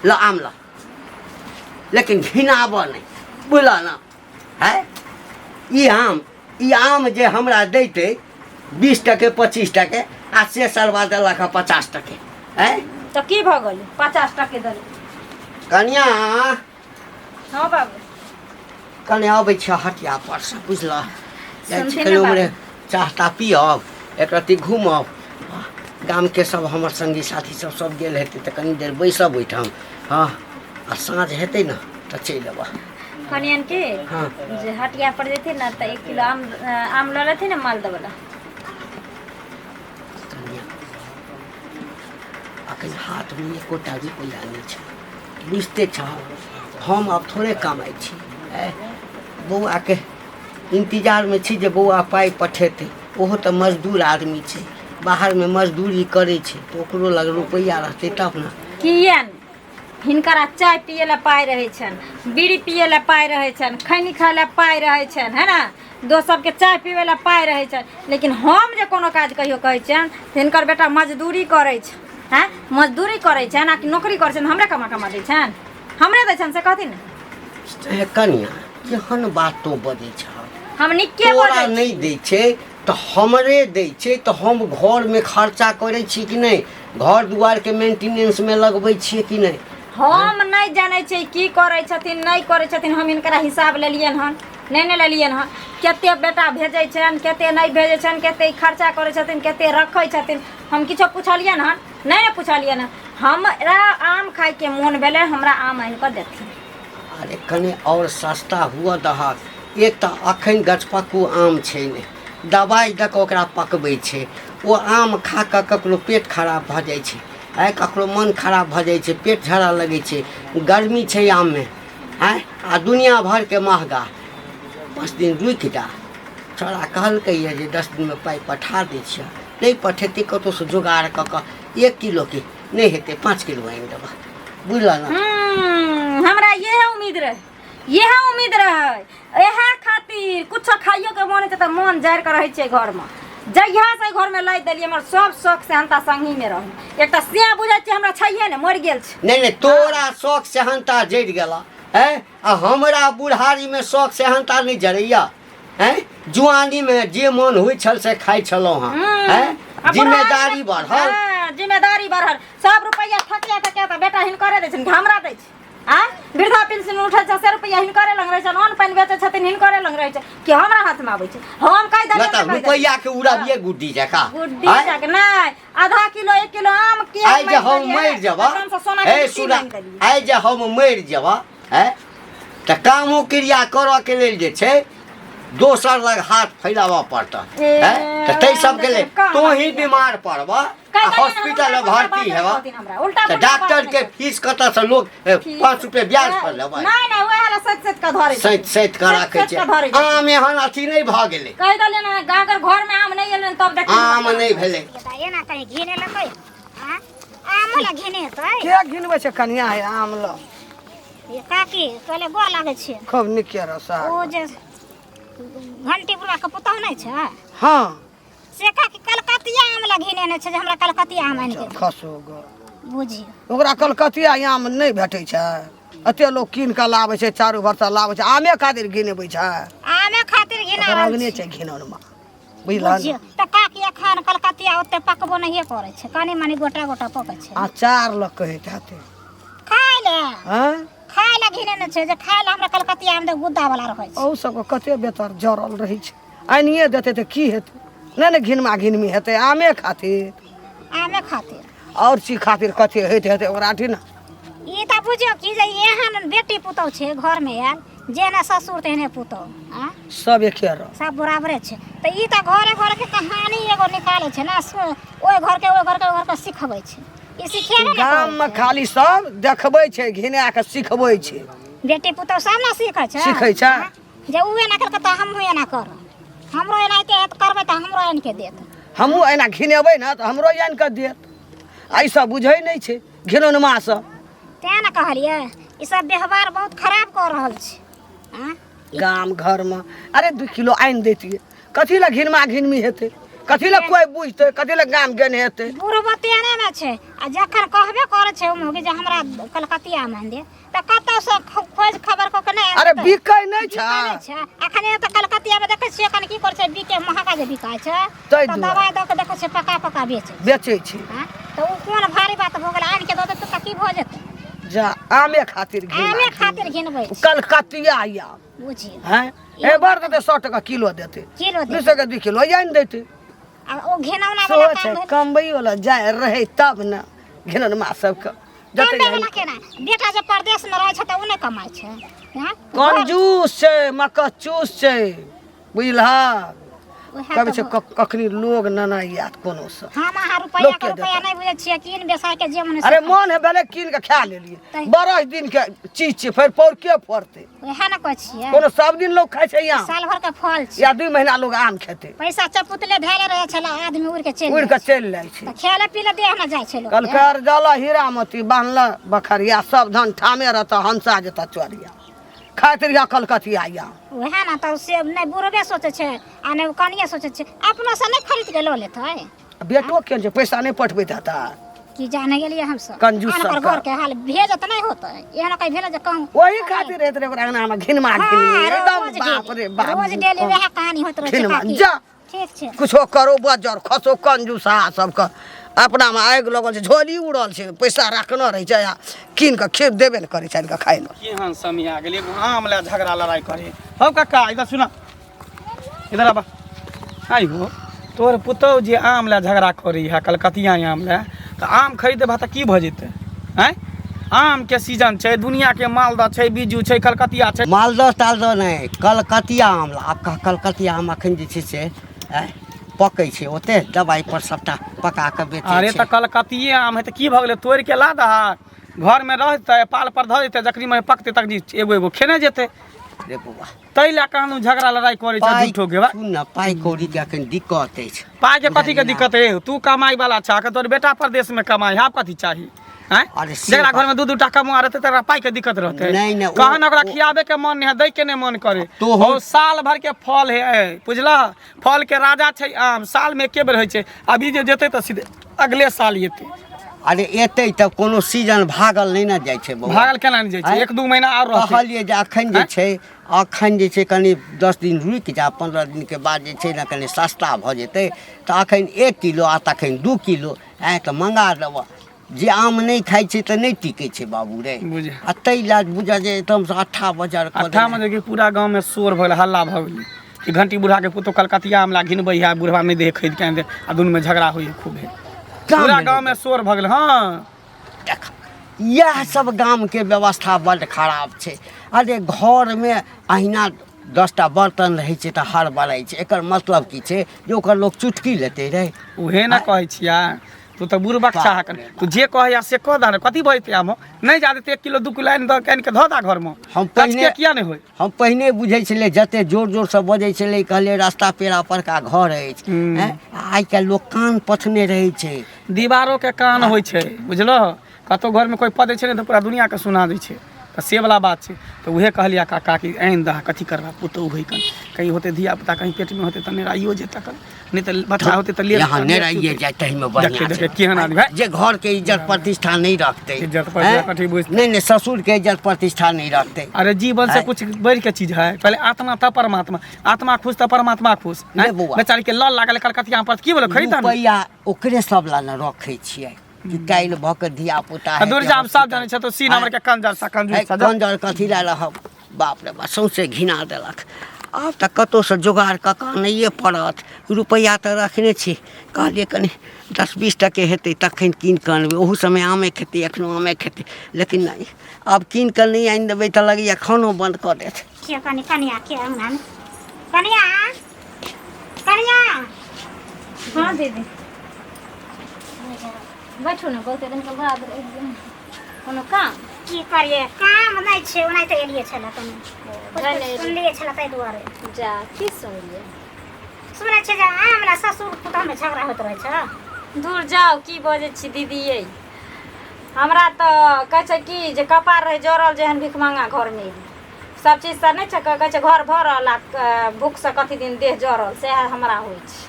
ल आम ल, लेकिन घिनाबऽ नहि, बुझलऽ ने? है ई आम, ई आम जे हमरा दैतै 20 टके 25 टके, आ से सरवा देलक हँ 50 टके। है तऽ की भऽ गेलै 50 टके देलै? कनिया। हँ बाबू। कने अबै छै हटिया पर से, बुझलऽ? जाइ छी सुनथिन कनि ने उम्हरे बाबू। चाह ताह पियब, एक रत्ती घूमब। गामके सब हमर संगी साथी सब सब गेल हेतै, तऽ कनि देर बैसब ओहिठाम। हँ, आ साँझ हेतै ने तऽ चलि अयबह। कनियन के हाँ। जे हटिया पर जेथिन ने तऽ 1 किलो आम आम लऽ लेथिन ने, मालदह वाला। कनिया, अखन हाथमे एकोटा रुपैआ नहि छै, बुझिते छह। हम आब थोड़े कमाइ छी। आँय, बौआके इन्तजारमे छी जे बौआ पाइ पठेतै। ओहो तऽ मजदूर आदमी छै, बाहरमे मजदूरी करै छै, तऽ ओकरो लग रुपैआ रहतै तब ने। किया ने हिनकर चाय पियै लए पाइ रहै छनि, बीड़ी पियै लए पाइ रहै छनि, खैनी खाय लए पाइ रहै छनि, है ने? दोस्त सबके चाय पीबै लए पाइ रहै छनि, लेकिन हम जे कोनो काज कहियो कहै छियनि तऽ हिनकर बेटा मजदूरी करै छै। हँ, मजदूरी करै छनि आ कि नौकरी करै छनि? हमरे कमा कमा दै छनि, हमरे दै छनि, से कहथिन ने। हे कनिया, केहन बात तोँ बजै छह? हम निके तोरा बजै छी। नहि दै छै तऽ हमरे दै छै, तऽ हम घरमे खर्चा करै छी कि नहि? घर दुआरके मेंटेनेंसमे लगबै छियै कि नहि? हम नहि जानै छियै की करै छथिन, नहि करै छथिन। हम हिनकरा हिसाब लेलियनि हन? नहि ने लेलियनि हन। कते बेटा भेजै छनि, कते नहि भेजै छनि, कते खर्चा करै छथिन, कते रखै छथिन, हम किछो पुछलियनि हन? नहि ने पुछलियनि हन। हमरा आम खायके मोन भेलै, हमरा आम आनि कऽ देथिन। अरे, कने आओर सस्ता हुअ दहक। एक तऽ अखन गछपक्कू आम छै नहि, दबाइ दऽ कऽ ओकरा पकबै छै। ओ आम खा कऽ ककरो पेट खराब भऽ जाइ छै, आँय, ककरो मन खराब भऽ जाइ छै, पेट झड़ऽ लगै छै। गर्मी छै आममे, आँय, आ दुनिया भरिके महगा। 5 दिन रुकि जा। छोड़ा कहलकैए जे 10 दिनमे पाइ पठा दै छिअ। नहि पठेतै, कतहुसँ जोगाड़ कऽ कऽ 1 किलोके नहि हेतै, 5 किलो आनि देबह, बुझलऽ ने? हमरा इएह उम्मीद रहे, इएह उम्मीद रहे। इएह खातिर कुछो खाइयो के मन होइ छै तऽ मन जारि कऽ रहै छियै घरमे। जहिया से घरमे लाइ देलियै, हमर सब शौक सेहनता संगीमे रहै। एकटा सिया बुझै छियै हमरा छैहे ने, मरि गेल छै। नहि नहि, तोरा शौक सेहनता जरि गेला हैं, आ हमरा बुढ़ारीमे शौक सेहनता नहि जरैया? हैं, जुआनीमे जे मन होइ छल से खाइ छलहुँ हँ। हैं, आ जिम्मेदारी बुढ़ारीमे- बढ़ल। हाँ, जिम्मेदारी बढ़ल। सब रुपैआ थकिया थकिया तऽ बेटा हिनकरे दै छनि, हमरा दै छै? आ वृद्धा पेंशन उठै छै से रुपैआ हिनकरे लग रहै छनि, अन्न पानि बेचै छथिन हिनकरे लग रहै छै, कि हमरा हाथमे आबै छै? हम कहि देलियै नहि तऽ तऽ कहि देलियै। रुपैआ के उड़बियै गुड्डी जकाँ? गुड्डी आँय? जकाँ नहि, आधा किलो 1 किलो आम के आइ जे हम मरि जेबह, हे सुना, आइ जे हम मरि जेबह, हैं, तऽ कामो क्रिया करऽ के लेल जे छै दोसर लग हाथ फैलाबऽ पड़तह। ए, हैं, तऽ ताहि सबके लेल काम तोही क्रिया। बीमार पड़बह आ हॉस्पिटल मे भर्ती हेबह तऽ डॉक्टर के फीस कतऽ से लोग 5 रुपये ब्याज पर लेबै? नहि नहि, ओएह लए सैत सैत कऽ धरै। सैत सैत कऽ राखै सैत कऽ धरै छै। आम एहन अथी नहि भऽ गेलै। कहि देलियै ने, अगर घरमे आम नहि एलै तब देखियौ। आम नहि भेलै। एना कहीं घिने लकै आमो ला घिनेतै? के घिनबै छै कनिया हे आम ल? ये काकी, कहले गोर लागै छै। खूब नीके रह। ओ जे घंटी बुढ़ा के पुतहु नहि छै? हाँ। से काकी कलकतिया आम ला घिनेने छै जे हमरा कलकतिया आम आनि के दे। खसो ग। बुझियौ। ओकरा कलकतिया आम नहि भेटै छै? एते लोक कीन कऽ लाबै छै, चारू भरसँ लाबै छै, आमे खातिर घिनेबै छै? आमे खातिर घिना ओकर रहल अंगने छै। छै घिनौनमा, बुझलह ने? बुझियौ तऽ काकी, एखन कलकतिया ओते पकबो नहिए करै छै, कनि मनि गोटा गोटा पकै छै। अचार लऽ कहैत हेतै। खाय ले। हँ। खाय ले घिनेने छै जे खाय ले हमरा कलकतिया आम दे, गुद्दा वाला रहै छै। अहू सबके कते बेतर जरल रहै छै। आनिए देतै तऽ की हेतै? नहि ने घिनमा घिनमी हेतै आमे खातिर? आमे खातिर। आओर चीज खातिर कथी होइत हेतै ओकरा ठीक ने। ई तऽ बुझियौ कि जे एहन बेटी पुतहु छै घरमे आयल, जेहने ससुर तेहने पुतहु आँ। सब एके रह। सब बराबरे छै। तऽ ई तऽ घरे घरके कहानी एगो निकालै छै ने, ओहि घरके ओहि घरके ओहि घरके सिखबै छै। ई सिखेबे ने करै गाममे छै। खाली सब देखबै छै, घिना कऽ सिखबै छै। बेटी पुतहु सब ने सीखै छै। सीखै छै। आँ? जे उ एना केलकै तऽ हमहूँ एना करब, हमरो एनाहिते हेत करबै तऽ हमरो आनिके देत। हमहूँ एना घिनेबै ने तऽ हमरो आनि कऽ देत। एहिसँ बुझै नहि छै घिनौनमा सब। तेँ ने कहलियै, ई सब व्यवहार बहुत खराब कऽ रहल छै आँ। गाम घरमे अरे 2 किलो आनि दैतियै, कथी लए घिनमा घिनमी हेतै? कथी लए कोइ बुझतै, कथी लए गाम गेने हेतै? बुढ़बो तेहने ने छै, आ जखन कहबे करै छै ओ मौगी जे हमरा कलकतिया आम आनि दे, तऽ कतौसँ खोज खबर कऽ के नहि अरे आनतै? बिकै नहि छै। बिकै नहि छै। अखन तऽ कलकतियामे देखै छियै एखन की करै छै, बिके महगा जे बिकाइ छै ताहि तऽ दुआरे। दबाइ दऽ के देखै छियै पका पका बेचै छै। बेचै छै। आँय? तऽ ओ कोन भारी बात भऽ गेलै, आनि के दऽ देतै तऽ की भऽ जेतै? जा आमे खातिर घिना। आमे खातिर घिनबै छै। कलकतिया आम बुझियौ हैं ए बार देतै 100 टका किलो देतै, किलो दू देतै। सौ के 2 किलो आनि देतै। आ ओ घिनौना सेहो वाला छै। काम भेल। कमबैयो लए जाइ रहै तब ने घिनौनमा सबके जते कमबै वाला केना? बेटा जे परदेश में रहै छै तऽ ओ नहि कमाइ छै? हँ? कंजूस छै, मकचूस छै, बुझलहक? उएह कहबै तऽ छै कखनी लोग नना आयत कोनो से। हम अहाँ रुपैआ लोक के के रुपैआ देतै। नहि बुझै छियै, कीन बेसाय के जे मन अरे मन है भेलै कीन के खा लेलियै। तै- बरस दिन के चीज छै, फेर पौरके फड़तै। उएह ने कहै छियै। कोनो सब दिन लोग खाइ छै आम? साल भर के फल छै। या 2 महीना लोग आम खेतै? पैसा चपुतले धैले रहै छलै, आदमी उड़ि के चलि उड़ि जाइ के चलि जाइ छै। छै। तऽ खेले पीले देह ने जाइ छै लोक। कलकर जल हीरा मोती बान्हल बखरिया, सब धन ठामे रहतऽ, हंसा जेतऽ चोरिया, खाइत रहिया कलकतिया आम। उएह ने तऽ से नहि बुढ़बे सोचै छै आ नहि कनिए सोचै छै, अपनो से नहि खरीद के लऽ लेतै? बेटो केहन छै, पैसा नहि पठबैत हेतै? की जाने गेलियै हमसब। कंजूस आन सबके। घर के हाल भेजत नहि होतै, एहन कहीं भेलै जे कहूँ ओही खातिर रहैत रहै ओकरा अंगनामे घिनमा घिनमी एकदम। रोज बाप रे डेली बाप, रोज डेली वएह कहानी होइत रहै छै। घिनमा। काकी। जा। ठीक छै। कुछो करो, बजर खसो, कंजूसा सबके अपनामे आगि लगल छै, झोली उड़ल छै, पैसा राखने रहै छै आ कीन कऽ खेत देबे ने करै छै आनि कऽ खाइ लए। केहन समय आ गेलै, एगो आम लए झगड़ा लड़ाइ करे। हौ कक्का, इधर सुना, इधर आबा। आइ हो तोहर पुतहु जे आम लए झगड़ा करै है, कलकतिया आम लए, तऽ आम खरीदबह तऽ की भऽ जेतै? आँय, आमके सीजन छै, दुनिआके मालदह छै, बिज्जू छै, कलकतिया छै। मालदह तालदह नहि, कलकतिया आम ला। आब कह, कलकतिया आम अखन जे छै से आँय, पकै छै ओते दबाइ पर सबटा पका कऽ बेचै अरे छै। तऽ कलकतिये आम है तऽ की भऽ गेलै? तोड़ि के ला दहा, घरमे रहतै, पाल पर धऽ देतै, जखनी मे पकतै तखनी एगो एगो खेने जेतै। रे बौआ, ताहि लए कहानू झगड़ा लड़ाइ करै छै। पाइ झूठो के बा। सुन ने, पाइ कौड़ीके अखन दिक्कत अछि। पाइ के कथी के बुझलियै ने? दिक्कत है? तू कमाई वाला छह, तोर बेटा परदेश में कमाई है, आब कथी चाही? आँय? अरे से जकरा बात- घर में दू दू टा कमा रहतै तकरा पाइ के दिक्कत रहतै? नहि, नहि, ओ- कहन ओकरा ओ- खियाबे के मन नहि है, दै के नहि मन करे। तो हम- ओ साल भर के फल है, बुझलह? फल के राजा छै आम, साल में एके बेर होइ छै। अभी जे जेतै तऽ सीधे अगले साल एतै। अरे एतै तऽ कोनो सीजन भागल नहि ने जाइ छै बौआ। भागल केना नहि जाइ छै? आँय? 1-2 महीना आओर रहतै। कहलियै जे अखन जे आँय? छै, अखन जे छै कनि 10 दिन रुकि जा, 15 दिनके बाद जे छै ने कनि सस्ता भऽ जेतै, तऽ अखन 1 किलो आ तखन 2 किलो आँय तऽ मंगा देबऽ। जे आम नहि खाइ छै तऽ नहि टिकै छै बाबू रे। बुझ। आ ताहि लए बुझऽ जे एकदमसँ अट्ठा बजर कऽ अट्ठा देने। में देखियौ पूरा गाँव में शोर भऽ गेलै, हल्ला भऽ गेलै कि घंटी बूढ़ा के पुतोह कलकतिया आम ला घिनबै है, बुढ़वा नहि दे खरीद के आनि दे, आ दुनू में झगड़ा होइए खूब है। पूरा गाममे गाँव में शोर भऽ गेलै। हँ। देख, इएह सब गामके व्यवस्था बड्ड खराब छै। अरे घरमे अहिना 10टा बर्तन रहै छै तऽ हड़बड़ाइ छै, एकर मतलब की छै जे ओकर लोक चुटकी लेतै रे? उहे ने कहै छियै, तू तऽ बुढ़ बच्चा बाप हकन। रे। तू जे कहैया से कऽ दह ने, कथी बजतै आम? नहि जादे तऽ 1 किलो 2 किलो आनि दऽ, आनि कऽ धऽ दा घरमे। हम कचके पहिने किया नहि होइ? हम पहिने बुझै छलियै, जते जोर जोरसँ बजै छलै, कहलियै रास्ता पेड़ा परका घर अछि। हूँ। आँय, आइ काल्हि लोक कान पथने रहै छै। दीवारो के कान होइ छै, बुझलह? कतहु घरमे कोइ पदै छै ने तऽ पूरा दुनिआँके सुना दै छै, तऽ से वला बात छै। तऽ उहे कहलियै काका कि आनि दह, कथी करबा? पुतहु होइ कन कहीं होतै, धिया पुता कहीं पेटमे होतै तऽ नेराइयो जेतै कन, नहि तऽ बच्चा होतै तऽ ले। यहाँ नेराइए जाय ताहिमे बढ़िआँ देखिए, छै। देखिए, केहन आदमी भाइ। जे घरके इज्जत प्रतिष्ठा नहि रखतै, इज्जत प्रतिष्ठा आँय? कथी बुझतै? नहि नहि, ससुरके इज्जत प्रतिष्ठा नहि रखतै। अरे जीवन से आँय? कुछ बढ़ि के चीज है? पहले आत्मा तब परमात्मा। आत्मा खुश तब परमात्मा खुश। नहि आँय? बौआ। बेचारी के लल लागल कलकतिया पर, की बोलो, खरीद। रुपैआ ओकरे सब ला ने रखै छियै कि काल्हि भऽ कऽ धिया पुता। दूर जा, हम सब जानै छै, तो सी नंबर के कंजर सा कंजूस सा, जा। कंजर कथी लए रहब? बाप रे बाप, सौँसे घिना देलक। आब तऽ कतहुसँ जोगाड़ कऽ कऽ आनैए पड़त। रुपैआ तऽ रखने छी, कहलियै कनि 10-20 टके हेतै तखन कीन कऽ अनबै। ओहू समय आमे खेतै, एखनो आमे खेतै, लेकिन नहि, आब कीन कऽ नहि आनि देबै तऽ लगैए खानो बन्द कऽ देत। के कनि कनिया के अङ्गनामे? कनिया, कनिया। हाँ दीदी, बैठू ने, बहुते दिन के बाद रहि गेल। कोनो काम? की करिए, काम नहि छै, ओनाहिते एलियै छलै कनि जाय ने। सुनलियै छलै ताहि दुआरे। जा, की सुनलियै? सुनै छियै जे आम ला ससुर पुतहुमे झगड़ा होइत रहै छै। दूर जाउ, की बजै छी दीदी यै? हमरा तऽ कहै छै कि जे कपार रहै जरल जेहन भिखमंगा घरमे एली। सब चीजसँ नहि छै, कहै छै घर भरल आ भूखसँ कथी दिन देह जरल, सएह हमरा होइ छै।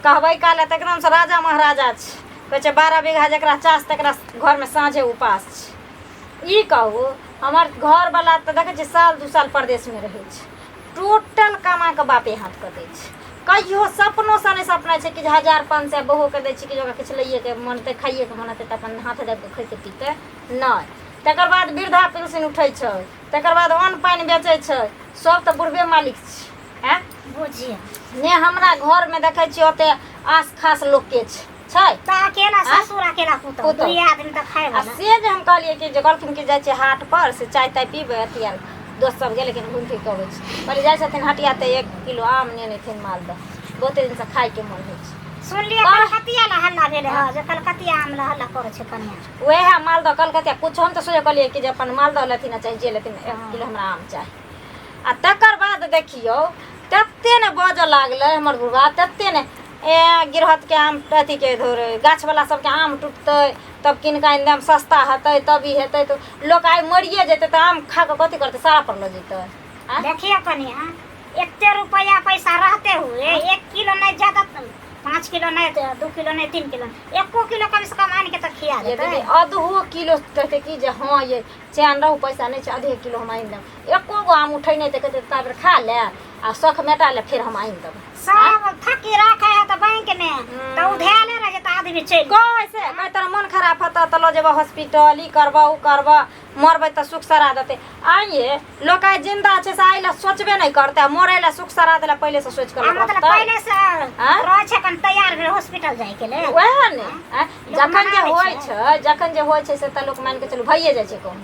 कहबै काले तऽ एकदमसँ राजा महाराजा छै। कहै छै 12 बीघा जकरा चास तकरा घरमे साँझे उपास छै। ई कहू, हमर घरवला तऽ देखै छियै साल 2 साल परदेशमे रहै छै, टोटल कमा कऽ बापे हाथ कऽ दै छै। कहियो सपनोसँ नहि सपना छै कि जे 1500 बहूके दै छी कि जे ओकरा किछु लैएके मन हेतै, खाइएके मन हेतै तऽ अपन हाथ दाबि कऽ खैतै पीतै नहि। तकर बाद वृद्धा पेंशन उठै छै, तकर बाद अन्न पानि बेचै छै, सब तऽ बुढ़बे मालिक छै। आँय बुझियौ ने, हमरा घरमे देखै छियै ओते आस खास लोकके छै छै तऽ अकेला ससुर अकेला पुतहु पुतहु। दुई आदमी तऽ खाय आ वाला। से जे हम कहलियै कि जे कहलखिन कि जाइ छियै हाट पर से चाय ताय पीबै, अथी आर दोस्त सब गेलै लेकिन घुमि फिर कऽ अबै छै। कहलियै जाइ छथिन हटिया तऽ 1 किलो आम नेने एथिन मालदह, बहुते दिनसँ खायके मन होइ छै। सुनलियै कलकतिया ला हल्ला भेलै हँ, जे कलकतिया आम ला हल्ला करै छै कनिया। वएह मालदह कलकतिया कुछ हम तऽ सोचे कहलियै कि जे अपन मालदह लेथिन आ चाहे जे लेथिन, 1 किलो हमरा आम चाही। आ तकर बाद देखियौ तते ने बजऽ लागलै हमर बुढ़बा, तते ने ए गिरहतके आम अथीके धोर गाछवला सबके आम टुटतै तब कीन कऽ आनि देब, सस्ता हेतै तब ई हेतै। तऽ लोक आइ मरिए जेतै तऽ आम खा कऽ कथी करतै, सारा पर लऽ जेतै? आँय? देखियौ कनिया, एते रुपैआ पैसा रहते हुए 1 किलो नहि, ज्यादा 5 किलो नहि, 2 किलो नहि, 3 किलो नहि, 1 किलो कम से कम आनि के तऽ खिया ये देतै। दीदी, अधहो किलो कहतै कि जे हँ ये चैन रहू, पैसा नहि छै, आधे किलो हम आनि देब। एको गो आम उठै नहि तऽ कहतै ता बेर खा ले आ शौख मेटा ले, फेर हम आनि देब। सब थकी राखे है तऽ बैंक में तऽ उधाले रह जेतै, आदमी चलि कहै से कहै तोरा मन खराब हेतौ तऽ लऽ जेबऽ हॉस्पिटल, ई करबऽ ओ करबऽ, मरबै तऽ सुख सरा देतै। आइये लोक आइ जिंदा छै से आइ लए सोचबे नहि करतै, आ मरै लए सुख सरा देला पहिले से सोचि कऽ आ लोक मतलब रखतै। पहिले से आँय? रहै छै कन तैयार भेल हॉस्पिटल जाय के लेल। वएह ने आँय? लोक जखन जे मनाबै होइ छै। छै, जखन जे होइ छै से तऽ लोक मानि कऽ चलू भइए जाइ छै कहूँ।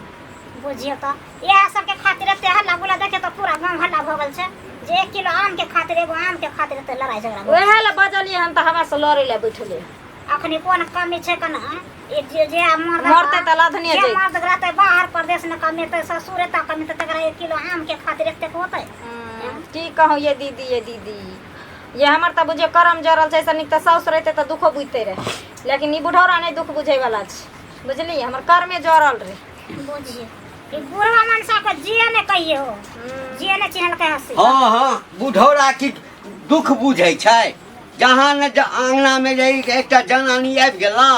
बुझियौ तऽ इएह सबके खातिर एते हल्ला गुल्ला। देखियौ तऽ पूरा गाँव हल्ला भऽ गेल छै जे 1 किलो आम के खातिर, एगो आम के खातिर एते लड़ाई झगड़ा भऽ गेल। वएह लए बजलियै हन तऽ हमरा से लड़ै लए बैठले। अखनी कोन कमी छै कना ई जे जे मर्द मरतै तऽ लधने जे जैतै। मर्द रहतै बाहर परदेश में कमेतै, ससुर एतऽ कमेतै, तकरा 1 किलो आम के खातिर एतेक होतै? की कहूँ ये दीदी, ये दीदी, ये हमर तऽ बुझियौ करम जरल छै। से नीक तऽ साउस रहितै तऽ दुखो बुझिते रहै, लेकिन ई बुढ़ौरा नहि दुख बुझैवला छै। बुझलियै, हमर कर्मे जरल रहै। बुझियौ ई बुढ़वा मनसा के जिए ने कहियो जिए ने चिन्हलकै हसी। हँ हँ, बुढ़ौरा की दुख बुझै छै? जहाँ ने आङ्गनामे जे एकटा जनानी आबि गेल ने,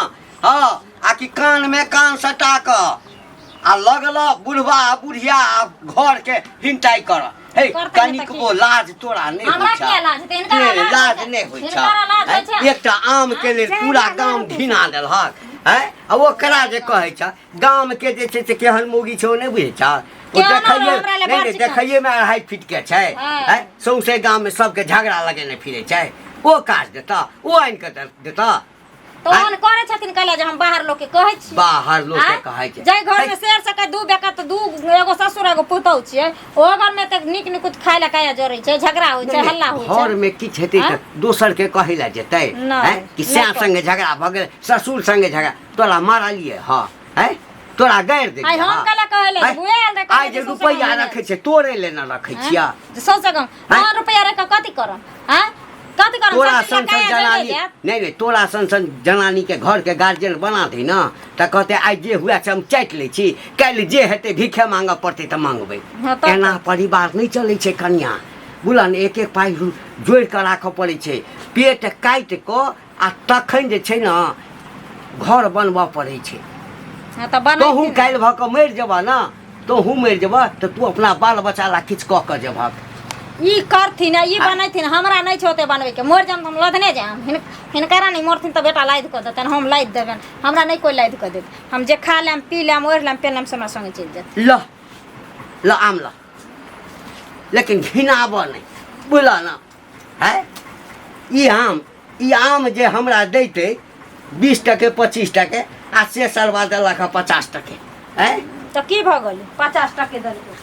हँ, आ कि कानमे कान सटा कऽ आ लगल बुढ़बा आ बुढ़िया आ घरके हिंटाइ करऽ। हे करतै नहि तऽ कनिकबो लाज तोरा नहि हमरा होइ छौ? किया लाज हेतै? हिनकरा के लाज लाज होइ छै। नहि होइ छौ? हिनकरा लाज होइ छै? एकटा आम के लेल पूरा गाम घिना देलहक हैं, आ ओकरा जे कहै छ गाम के जे छै से केहन मौगी छै ओ नहि बुझै छ? ओ केहनो देखैये हमरा लए नहि नहि बड़ चिकन। देखैये मे 2.5 फीट के छै। हँ। हैं, सौंसे गाम मे सबके झगड़ा लगेने फिरै छै। ओ काज देतऽ, ओ आनि कऽ देतऽ? तऽ ओहन करै छथिन कहले जे हम बाहर लोकके कहै छी। बाहर लोक के आँय? कहै छै। जाहि घर में शेर सके 2 बेकत 2 एगो ससुर एगो पुतहु छियै, ओ घर में तऽ नीक निकुत खाय लए काया जरै छै, झगड़ा होइ छै, हल्ला होइ घर छै। में किछु हेतै तऽ दोसर के कहै लए जेतै? नहि, हैं, कि नहि सैं कहै। संगे झगड़ा भऽ गेल, ससुर संगे झगड़ा, तोरा मारलियै हँ? हैं, तोरा गारि देलियै? आइ हम हँ? कहला कहै लए आँय? बुए आयल रहै, कहै आइ जे जे सौंसे रुपैआ गाम रखै छै तोरे ले ने रखै छियै? जे सौंसे गाम आँय? हम रुपैआ रखि कऽ कथी करब? आँय, कथी करब? तोरा सब सन चीज सन लए काया जनानी जरि जायत। नहि नहि, तोरा सन सन जनानी के घर के गार्जियन बना दे ने तऽ कहते आइ जे हुए से हम चाटि लै छी, काल्हि जे हेतै भीखे मांगऽ पड़तै तऽ मांगबै। हँ, तब एना परिवार नहि चलै छै कनिया, बुझल? एक एक पाइ जोड़ि कऽ राखऽ पड़ै छै, पेट काटि कऽ, आ तखन जे छै ने घर बनबऽ पड़ै छै। हँ तऽ बनै तोहूँ काल्हि भऽ कऽ मरि जेबह ने, तोहूँ मरि जेबह तऽ तू अपना बाल बच्चा ला किछु कऽ कऽ जेबहक। ई करथिन आ ई बनैथिन, हमरा नहि छै ओते बनबैके। मरि जायब तऽ हम लदने जायब। हिनकरा नहि मरथिन तऽ बेटा लादि कऽ देतनि, हम लादि देबनि। हमरा नहि कोइ लादि कऽ देत। हम जे खा लेब, पी लेब, ओढ़ि लेब, पेन्ह लेब, से हमरा सङ्गे चलि जायत। ल ल आम ल, लेकिन घिनाबऽ नहि, बुझलह ने? है ई आम, ई आम जे हमरा दैतै 20 टके 25 टके, आ से सरवा देलक हँ 50 टके। है तऽ की भऽ गेलै 50 टके देलकै?